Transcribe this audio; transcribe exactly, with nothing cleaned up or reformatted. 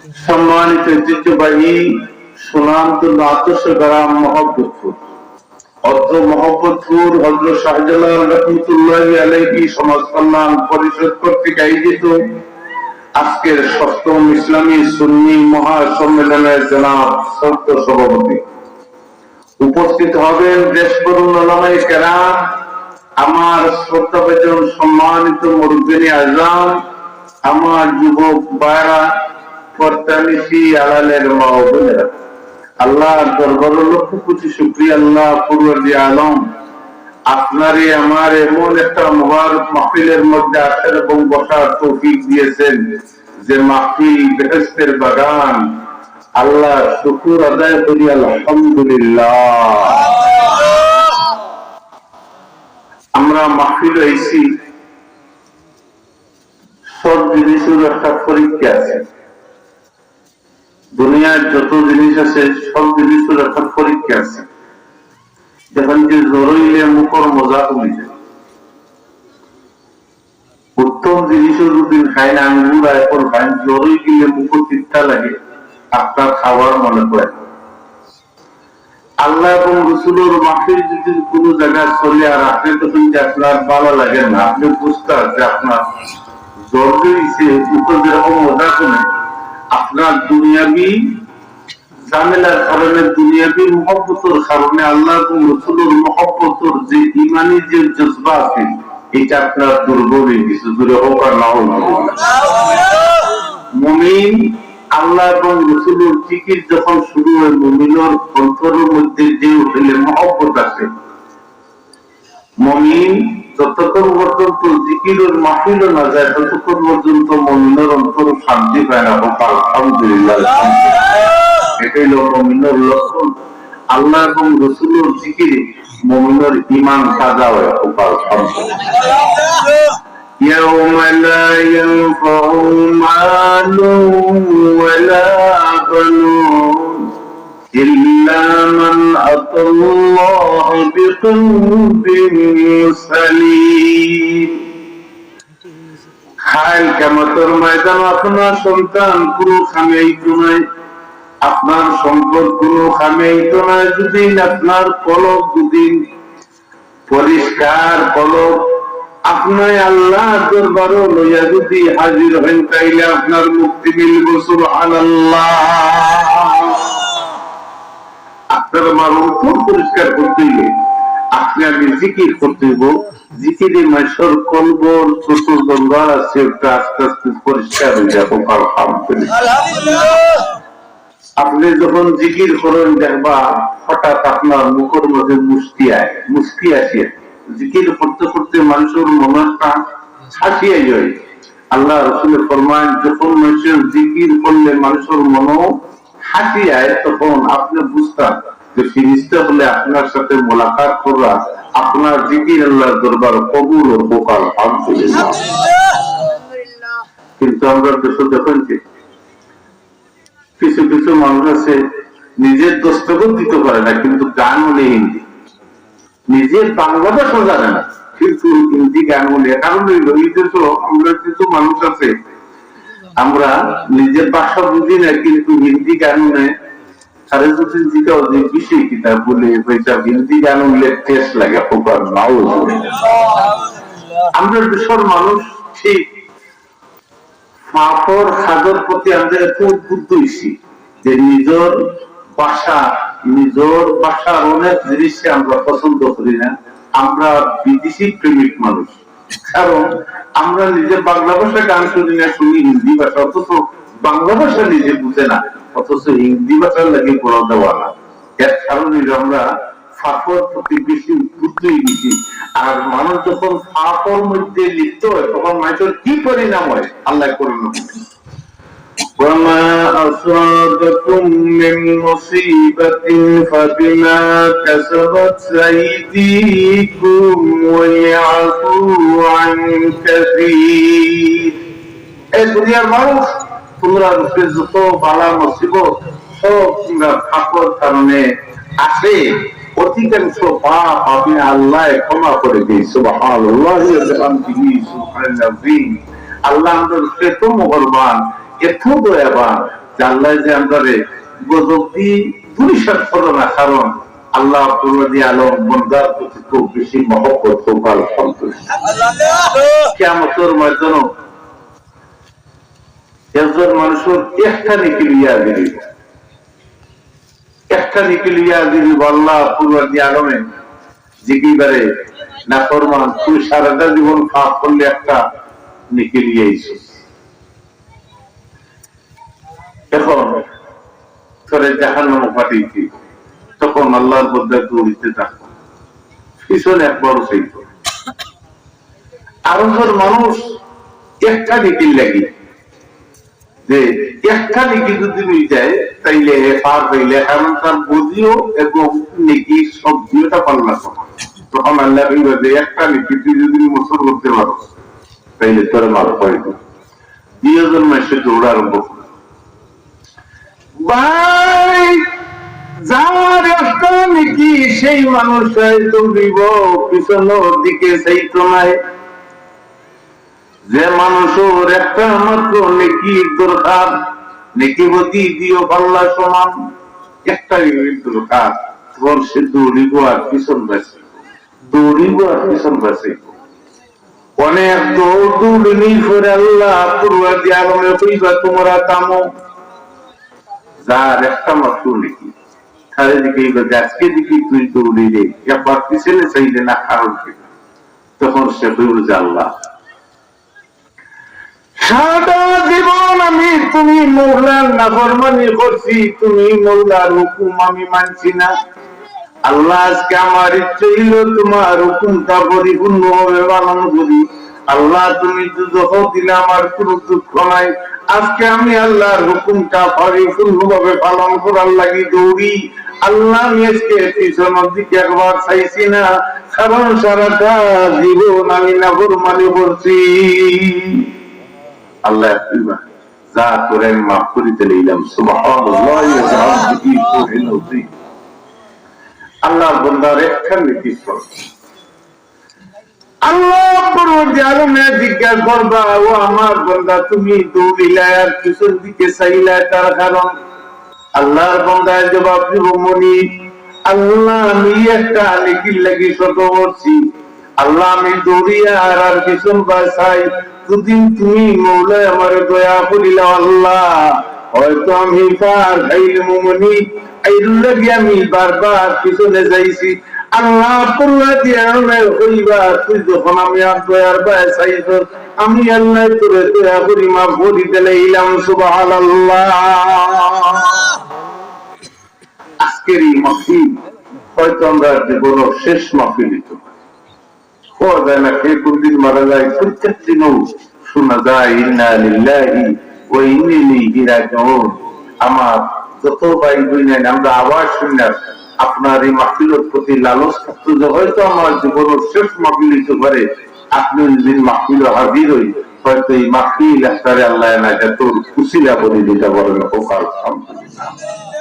সম্মানিত ঐতিহ্যবাহী সুনামধন্য আদর্শ গ্রাম মহব্বতপুর, অত্র মহব্বতপুর হযরত শাহজালাল রহমতুল্লাহি আলাইহি সমাজ কল্যাণ পরিষদ কর্তৃক আয়োজিত আজকের ষষ্ঠম ইসলামী সুন্নি মহাসম্মেলনের জনাব শ্রদ্ধেয় সভাপতি, উপস্থিত হবেন দেশবরণ্য ওলামায়ে কেরাম, আমার শ্রদ্ধাভাজন সম্মানিত মুরব্বিয়ানে আজম, আমার যুবক ভাইরা, পর্দানিশি আড়ালের মা ও বোনেরা। আল্লাহর দরবারে লক্ষ কোটি শুকরিয়া, আল্লাহ পরওয়ারদিগারে আলম, আপনারে আমারে এমন একটা মুবারক মাহফিলের মধ্যে আসার এবং বসার তৌফিক দিয়েছেন, যে মাহফিল বেহেশতের বাগান। আল্লাহর শুকুর আদায় করি, আলহামদুলিল্লাহ। আমরা মাহফিল আইছি, সব জিনিসের একটা পরীক্ষা আছে। দুনিয়ার যত জিনিস আছে, সব জিনিসের একটা পরীক্ষা আছে। দেখইন যে জ্বর অইলে মুখর মজা কমি যায়। উত্তম জিনিসও যদি খাইন, আঙ্গুর, apple খাইন, জ্বর অইলে মুখো তিতা লাগে, আপনার খাওয়ার মনে হয়। আল্লাহ এবং রসুলর মাহফিল যদি কোনো জায়গায় চলে আর আপনি তখন যে আপনার ভালো লাগে না, আপনি বুঝতে যে আপনার জ্বর অইছে, মুখো যেরকম মজা করে, আপনার দুনিয়াবি ঝামেলার কারণে, দুনিয়াবি মহব্বতর কারণে আল্লাহ এবং রসুলর মহব্বতর যে ইমানি যে জজবা আছে, এটা আপনার দুর্বল হয়ে গেছে। জোরে হোক আর না হোক। মুমিন, আল্লাহ এবং রসুলর জিকির যখন শুরু হয়, মুমিনর অন্তরের মধ্যে যে উঠলে মহব্বত আছে, মুমিন যতক্ষণ পর্যন্ত জিকিরর মাহফিলো না যায়, ততক্ষণ পর্যন্ত মুমিনর অন্তর শান্তি পায় না। হোক আলহামদুলিল্লাহ। এটা হইল মুমিনর লক্ষণ। আল্লাহ এবং রসুলর জিকিরে মুমিনর ইমান তাজা হয়। হোক আলহামদুলিল্লাহ। يوم لا ينفع مال ولا بنون إلا من أتى الله بقلب سليم। কাইল কিয়ামতর ময়দান আপনার সন্তান কোনো কামে আইতো নায়, আপনার সম্পদ কোনো কামে আইতো নায়, যদি আপনার কলব যদি পরিষ্কার কলব আপনে আল্লাহর দরবারো লইয়া যদি হাজির হইন, তাইলে আপনার মুক্তি মিলবো। সুবহানাল্লাহ। আপনার আমার অন্তর পরিষ্কার করতে হইলে আপনে আমি জিকির করতে হইব। জিকিরে মানুষের কলবর যত জঞ্জাল আছে, ওটা আস্তে আস্তে পরিষ্কার হয়ে যাবে। আলহামদুলিল্লাহ। আলহামদুলিল্লাহ। আপনে যখন জিকির করইন, দেখবা হঠাৎ আপনার মুখর মাঝে মুস্কি আয়, মুস্কি আসে। জিকির করতে করতে মানুষের মনো একটা হাসি আয়। আল্লাহ রসুলে ফরমাইন, যখন মানুষের জিকির করলে মানুষের মনো হাসি আয়, তখন আপনে বুঝতা যে ফিরিস্তা বলে আপনার সাথে মোলাকাত করা, আপনার জিকির আল্লাহর দরবার কবুল হোক। আলহামদুলিল্লাহ। কিন্তু আমরা দেশে দেখইন যে কিছু কিছু মানুষ আছে, নিজের দস্তখত দিতে পারে না, কিন্তু গান বলে হিন্দি, নিজের বাংলা ভাষা জানে না, কিন্তু হিন্দি গান বলে। কারণ হইল, এই যে তো আমরা কিছু মানুষ আছে, আমরা নিজের ভাষা বুঝি না, কিন্তু হিন্দি গান শুনে, তারে যদি জিজ্ঞাসা যে বিষয় কিতা, বলে, "ভাই সাহেব, হিন্দি গান শুনলে টেস্ট লাগে, ওপার নাও।" আমরা দেশের মানুষ ঠিক পাপর কাজর প্রতি আমরা এত উদ্বুদ্ধ হইছি যে নিজের ভাষা, নিজের ভাষার অনেক জিনিসকে আমরা পছন্দ করি না। আমরা বিদেশি প্রেমিক মানুষ, কারণ আমরা নিজে বাংলা ভাষা গান শুনি না, শুনি হিন্দি ভাষা, অথচ বাংলা ভাষা নিজে বুঝে না, অথচ হিন্দি ভাষার লাগি পড়া দেওয়া না। এর কারণে আমরা পাপর প্রতি বেশি উদ্বুদ্ধ হয়ে গেছি। আর মানুষ যখন পাপর মধ্যে লিপ্ত হয়, তখন মানুষের কি পরিণাম হয়, আল্লাহ করুন। وما أصابكم من مصيبة فبما كسبت أيديكم ويعفو عن كثير। এ দুনিয়ার মানুষ, তোমরা উপরে যত বালা মুসিবত, সব তোমরা পাপর কারণে আসে, অধিকাংশ পাপ আমি আল্লাহ ক্ষমা করে দিই। সুবহানাল্লাহি ওয়া বিহামদিহি, সুবহানাল আযীম। আল্লাহ আমাদের এত মেহেরবান, এত দয়াবান, যে আল্লাহ যে আমরারে গজব দি দুনিশাত করো না, কারণ আল্লাহ পরওয়ারদিগারে আলম বন্দার প্রতি খুব বেশি মহব্বত, খুব ভালো সম্পর্ক। কিয়ামতর ময়দানো একজন মানুষর একটা নেকি লইয়া হাজির অইবো, একটা নেকি লইয়া হাজির অইবো। আল্লাহ পরওয়ারদিগারে আলমে জিগাইবারে, নাফরমান, তুই সারাটা জীবন পাপ করলে, একটা নেকি লইয়া আইছস, এখন তোরে জাহান্নামো পাঠাইছি। তখন আল্লাহর বন্দা দৌড়িতে থাকবো, পিছনে একবারও চাইতো না। আর একজন মানুষ একটা নেকির লাগি, যে একটা নেকি যদি মিল যায়, তাইলে হে পার পাইলে, কারণ তার বদিও এবং নেকি সব দুইটা পাল্লা সমান। তখন আল্লাহ কইবা যে, "একটা নেকি তুই যদি মোচন করতে পারো, তাইলে তোর মাফ করে দিব।" দুইজন মানুষে দৌড় আরম্ভ করে। ভাই, যার একটা নেকি, সেই মানুষটাই দৌড়িব, পিছনের দিকে চাইতো নাই। যে মানুষর একটা মাত্র নেকির দরকার, নেকি বদি দিও পাল্লা সমান, একটা নেকির দরকার, তখন সে দৌড়িব আর পিছন বাঁচিব, দৌড়িব আর পিছন বাঁচিব। অনেক দৌড় দৌড়ানির পরে আল্লাহ পরওয়ারদিগারে আলমে কইবা, "তোমরা থামো।" যার একটা মাত্র নেকি, তারে জিগাইবা যে, "আজকে দেখি তুই দৌড়িলে, একবার পিছনে চাইলে না, কারণ কি?" তখন সে কইব যে, "আল্লাহ, সারাটা জীবন আমি তুমি মৌলার নাফরমানি করছি, তুমি মৌলার হুকুম আমি মানছি না। আল্লাহ, আজকে আমার ইচ্ছে হইল তোমার হুকুমটা পরিপূর্ণভাবে পালন করি। আল্লাহ, তুমি দুজখ দিলে আমার কোনো দুঃখ নাই। আজকে আমি আল্লাহর হুকুমটা পরিপূর্ণভাবে পালন করার লাগি দৌড়ি। আল্লাহ, আমি আজকে পিছনের দিকে একবার চাইছি না, কারণ সারাটা জীবন আমি নাফরমানি করছি।" আল্লাহ কইবা, "যা, তোরে আমি মাফ করি দিলাম।" সুবহানাল্লাহ ওয়া বিহামদিহি সুবহানাল আযীম। আল্লাহর বন্দার একখান নেকি সব। আল্লাহ পরওয়ারদিগারে আলমে জিজ্ঞাসা করবা, "ও আমার বন্দা, তুমি দৌড়িলায় আর পিছন দিকে চাইলায়, তার কারণ?" আল্লাহর বন্দায় জবাব দিব, "মনি, আল্লাহ, আমি একটা নেকির লাগি শত করছি। আল্লাহ, আমি দৌড়িয়া আর, আর পিছন বায় চাই, দুদিন তুমি মৌলায় আমারে দয়া করিলাও আল্লাহ, হয়তো আমি পার পাইলাম মনি, এর লাগি আমি বারবার পিছনে চাইছি।" আল্লাহ পরওয়ারদিগারে কইবা, "তুই যখন আমি আর দয়ার বায় চাইছস, আমি আল্লাহ তোরে দয়া করি মাফ করি দিলাইলাম।" সুবহানাল্লাহ। আজকের এই মাহফিল হয়তো আমরা জীবনের শেষ মাহফিল হইতে পারে। কওয়া যায় না কে কোন দিন মারা যায়, প্রত্যেক দিনও শোনা যায়, "ইন্না লিল্লাহি ওয়া ইন্না ইলাইহি রাজিউন।" আমার যত ভাই বোন আইন, আমরা আওয়াজ শুনি না, আপনার এই মাহফিলের প্রতি লালস থাকতো যে হয়তো আমার জীবনের শেষ মাহফিল হইতে পারে, আপনি ওই দিন মাহফিলে হাজির হই, হয়তো এই মাহফিল একটারে আল্লাহ নাজাতর উসিলা করে দিতে পারেন। হোক আলহামদুলিল্লাহ।